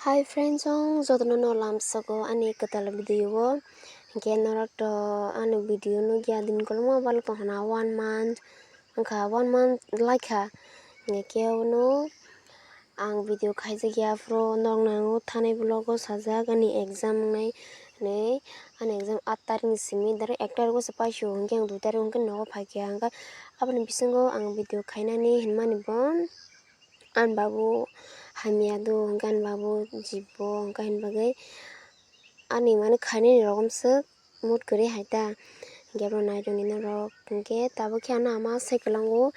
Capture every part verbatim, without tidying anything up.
Hi friends, ang jotono no lamsako ani kwtal video o. Hinkhe norok to ani video nukya din koloma bal tong hana one month, wngkha one month laikha. Hinkhe kebono ang video khaijakya, aphuru norok nango thanai vlog o sajak ani exam wngnai hinwi. Ani exam aat tarikni simi, direct ek tarikgo se paisio, hinkhe ang dui tarikgo hinkhe nogo phaikha. Hinkhe aboni bisingo ang video khainani hinmani bo. Ani babu hamya do, hinkhe ani babu jibo, hinkhe ani bagwi ani mane khainani rokom swk mood kwrwi hai ta. Hinkhe abo nai tongdi norok, hinkhe tabuk khe ano ama sai kwlango,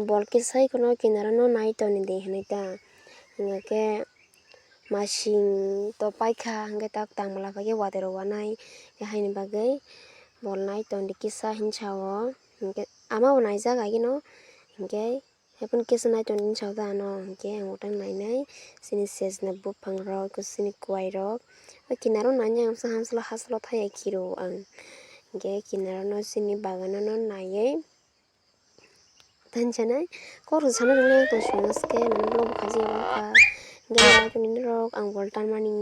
bol kisa kheno kinaro no nai tongdi hinwi ta. Hinkhe masing to paikha, hinkhe tak tangmala paikhe watwi rok wanai, haini bagwi bol nai tongdi kisa hinwi sao. Hinkhe ama bo naijak agino, hinkhe. Haikhe kisa nai tongdi hinwi sao ta ano, hinkhe ang utang nainai chini sesna buphangrok, chini kwlairok. O kinaro nainai ang bwsa hamsalo hasalo thaya khiro ang. Hinkhe kinaro no chini bagano no naiwi tanjanai. Kok rwchapna rwngya tong songnaske nang vlog bo khaijak ya wngkha. Hinkhe nai tongdi norok ang bol tanmani.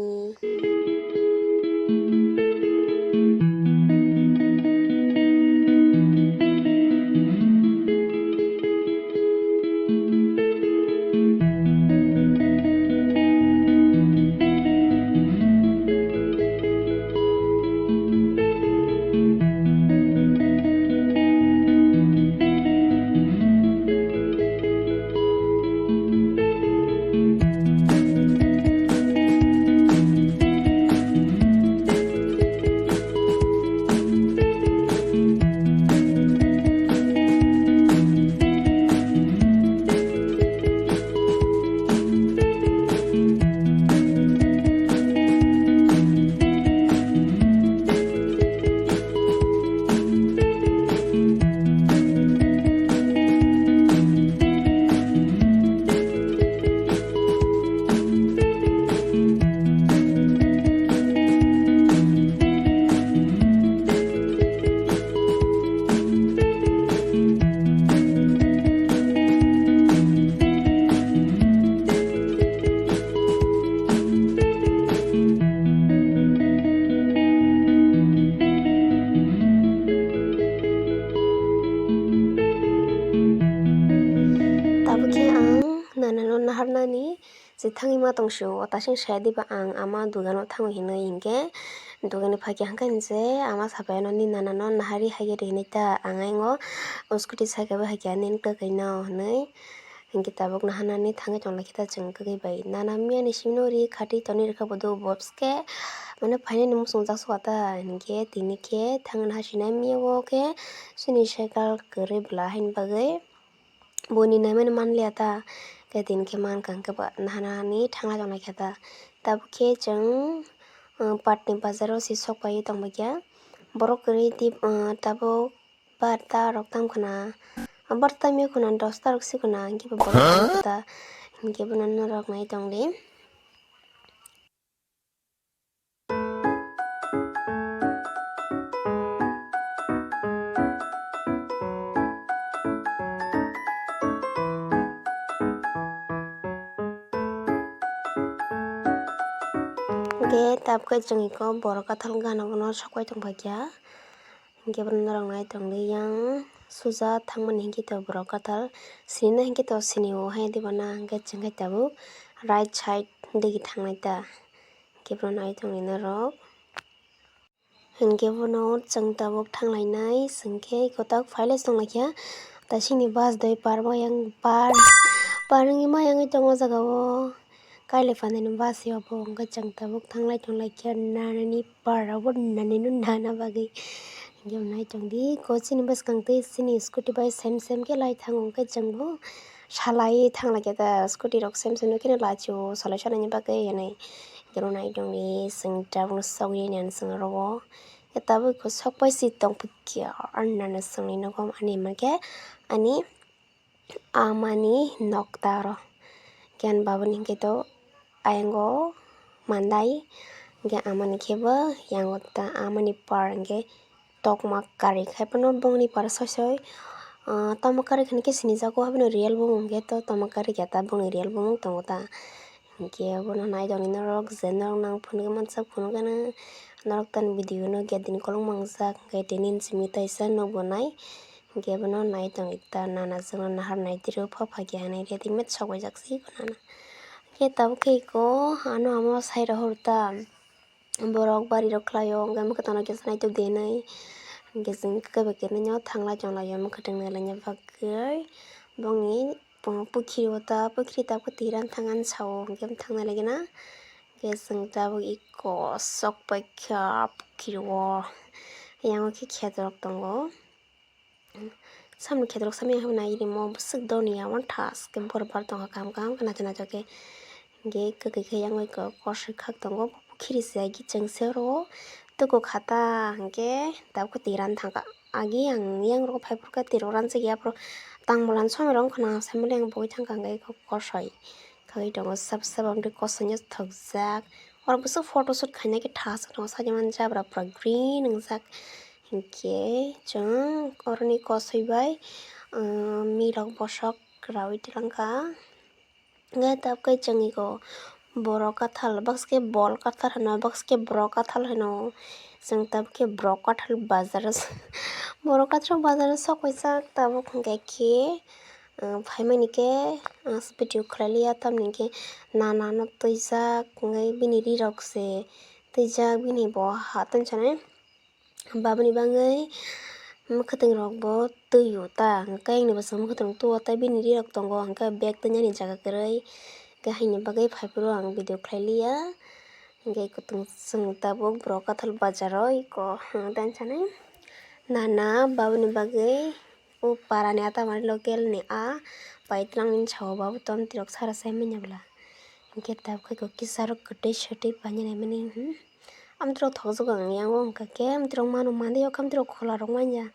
Tabuk khe ang nanano naharnani je thangwi ma tong sio, o tasing saya diba ang ama dugano thango hinwi hinkhe dugani phaikhe hangkhe hinse ama sapai ano ni nanano nahari haikhe ri hinwi ta ang aingo o scooty sakhe bo haikhe ani kwkhwino hinwi. Hinkhe tabuk naharnani thangwi tonglaikhe ta chwng kwkhwi bai. Nana miyani simino ri khatwi tonwi rwkha bodo bobs khe mane phainani muchungjak sokha ta. Hinkhe tini khe thangna hasinai miya o khe chini cycle kwrwi bwla haini bagwi boni naimani manliya ta. Khe tini khe mankha hinkhe ba naharnani thanglai tonglaikha ta. Tabuk khe chwng, uh, patni bazaro se sokpaiwi tongbaikha. Borok kwrwi tei, uh, tabuk barta rok tamo khna, barta mia khna dosta rok si khna, hinkhe bo borok tamo khe ta, hinkhe bono norok nai tongdi. Hinkhe tabuk khe chwng iko borok kathal gana gana sokpai tongbaikha. Hinkhe bono norok nai tongdi yang suja thangmani hinkhe to borok kathal sinina hinkhe to sini o hai diba na hinkhe chwng khe tabuk right side digi thangnai ta. Hinkhe bono nai tongdi norok. Hinkhe bono chwng tabuk thanglainai chwng khe kotak phailai tonglaikha. Tasingni bus doi par ma yang par par wngwi ma yangwi tongo o jaga o. Kailai phanani bus ya bo hinkhe chwng tabuk thanglai tonglaikha nanani. Parrok bo nanino nana bagwi. Hinkhe nai tongdi, ko chini bwskang twi chini scooty bai sem sem khe lai thango, hinkhe chwngbo salai thanglaikha ta, scooty rok sem sem no kheno lachio, salai sanani bagwi hinwi. Hinkhe nai tongdi, chwng tabukno sogwi nani chwng oro o. Tabuk khe sokpai si tongphikha, ani nana chwngni nogo ani hinkhe ani amani nokta oro. Hinkhe ani babani hinkhe to ayang o mandai, hinkhe amani khe bo yang o ta amani par hinkhe tokma kwrwi khai phano bongni par soi soi, ah, tamo kwrwi khe sinijago, haino real bumung hinkhe to tamo kwrwi khe ta bongni real bumung tongo ta. Hinkhe abono nai tongdi norok, je norok nang phunukgwi mansak phunukgwino norok tani video no gedin kolok mangjak, hinkhe tini simi taisa nukbo nai, hinkhe abono nai tongdi ta nana chwngno nahar naidi rw pha pha khe hinwi readymade sok bai jak se eko nana. Hinkhe tabuk khe eko ano amo sai rohor ta. Borok bari rok khlaio, hwnkhe mwkhwtwng rok kisa naitugdi hinwi. Hwnkhe chwng kebo kebo no thanglai chonglaio mwkhwtwng nailaiya bagwi. Bongni pukhiri o ta, pukhiri tabukhe twi rani thang ani sao, hwnkhe bwthang nailaigwna. Hwnkhe chwng tabuk eko sok paikha pukhiri o, yango khe kheto rok tongo. Samni kheto rok samya hwnwi nai rimo bwswk doniya wngtha, aske bor bar tongkha, kaham kaham khe naithok naithok khe. Hinkhe kwkhwi khe yang bai kosoi khak tongo, bo khiri se agi chwngse oro tuku kha ta, hinkhe tabukhe twi rani thangkha. Agi ang yang rogo phaiphuru khe twi rok ranjak ya, aphuru tangmani somoi rok wngkha na, saimali ang bui thangkha, hinkhe kosoi khagwi tongo, sab sab amtwi kosoi no thokjak. Oro bwswk photoshoot khaina khe tha aswk tongo, sajak mani jabra pura green wngjak. Hinkhe chwng oroni kosoi bai, ah, mirok bosok raui twlangkha. Hinkhe tabukhe chwng eko borok kathal, baksa khe bol kathal hino, baksa khe borok kathal hino. Chwng tabukhe borok kathal bazar o, borok kathal bazar o sok paijak tabuk hinkhe khe, ah, phaimani khe, ah, video khlai liya, tamni hinkhe nana no twijak, hinkhe bini ri rok se twijak, bini bo ha tongsanai. Baboni bagwi mwkhwtwng rok bo twi o ta, hwnkhe ayang ni bwskango mwkhwtwng twi o tei bini ri rok tongo, hwnkhe bag twngnani jaga kwrwi, hwnkhe haini bagwi phaiphuru ang video khlai liya. Hwnkhe kwthwng chwng tabuk borok kathal bazar o eko, hwnkhe tei sanai nana baboni bagwi o para ni a tamari local ni a pai twlang nini sao babu tong twi rok sara sai manya bwla. Hwnkhe tabuk khe kisa rok kwtwi swtwi painani mani, hmm. Amtwrok thokjago ang yango hwnkha khe, amtwrok mano mande o khe amtwrok khola rok manya.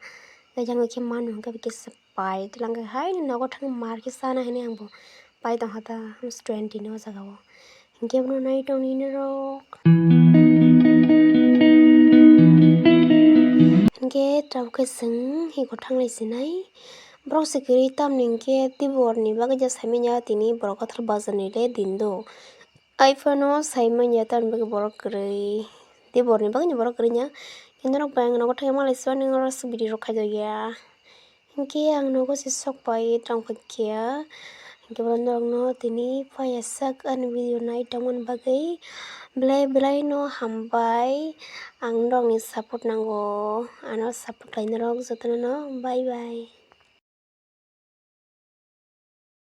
Tei yango khe mano hwnkha khe kisa pai twlang khe haino nogo thang mar khe sana hinwi ang bo pai tongkha ta, student ni o jaga o. Hinkhe bono nai tong nini rok. Hinkhe tabuk khe chwng hiko thanglai sinai. Borok se kwrwi tamni hinkhe tei borni bagwi ja saimanya tini borok kathal bazar ni le din do. Ai phano sai manya tamni bagwi borok kwrwi, tei borni bagwino borok kwrwi ya. Khe norok bai ang nogo thangwi malai sibani oro aswk video rok khaijak ya. Hinkhe ang nogo se sok pai tongkha khe, hinkhe borok norokno tini phaiya sak ani video nai tongmani bagwi belai belai no hambai. Ang norokni support nango, ano support khlai norok jotono no bye bye.